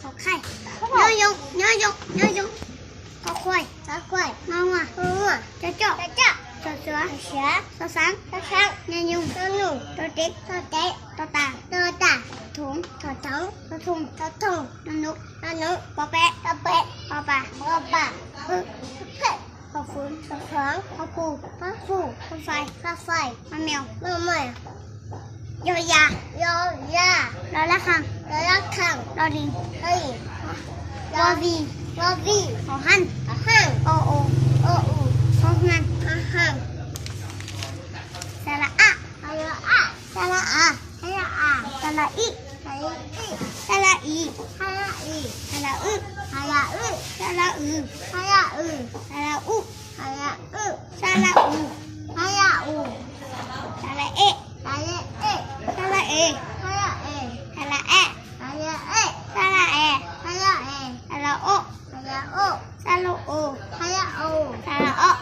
Kho khaij, nyob zoo, nyob zoo, nyob zoo. Kho khuai, kho khuai, ngo muag, ngo muag. Co coj, co coj. Xo xuav, xo xuav. Xo xaav, xo xaav. Nyo nyoog, nyo nyoog. Rau tev, rau tev. To tas, to tas. Thoov, thoov, thoov. Thoo, thoo. No nub, no nub. Po pem, po pem. Po pas, po pas. Pw, pw. Ho fuv, ho fuv. Ho pug, ho pug. Ho fais, ho fais. Ho meo, ho meo. Yo ya, yo ya. Lo lab khaam, lo lab khaam. Lo lis, lo lis. Vo vij, vo vij. Ho haj, ho haj. O u, o u. Ho haj, ho haj. Sa la aj, sa la aj. Sa la a, sa la a. Sa la ib, sa la ib. Sa la ib, sa la ib. Sa la wb, sa la wb. Sa la wb, sa la wb. Sa la u, sa la u. Sa la u, sa la u. Sa la e, sa la e. Sa la e, sa la e. Sa la e, sa la e. Sa la e, sa la e. Sa la o, sa la o. Sa la o, sa la o. Sa la o,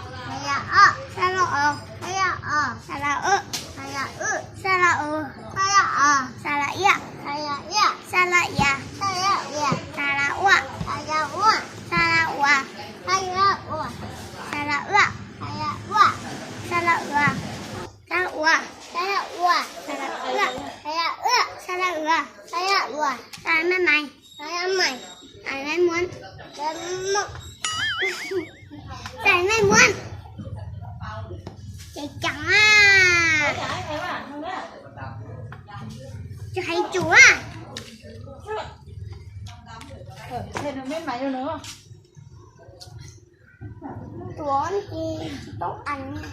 sa la o. Sa la o, sa la o. Sa la u, sa la u. Sa la o, sa la o. Sa la iab, sa la iab. Sa la iab, sa la iab. Sa la ua, sa la ua. Sa la ua, sa la ua. Sa la ua, sa la ua. Sa la ua, sa la ua. Sa la ua, sa la ua. Sa la ua, sa la ua. Sa la maj mais, sa la maj mais. Sa la maj muab, sa la maj muab. Sa la maj muab. Ces ceev a. Tsis hais tsum a. Tuav ces tsis tau eev.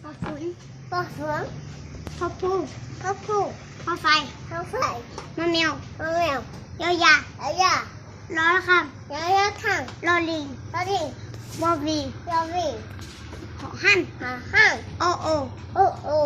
Ho fuv, ho fuv. Ho pug, ho pug. Ho fais, ho fais. Ho meo, ho meo. Yo ya, yo ya. Lo lab khaam, lo lab khaam. Lo lis, lo lis. Vo vij, vo vij. Ho haj, ho haj. O u, o u.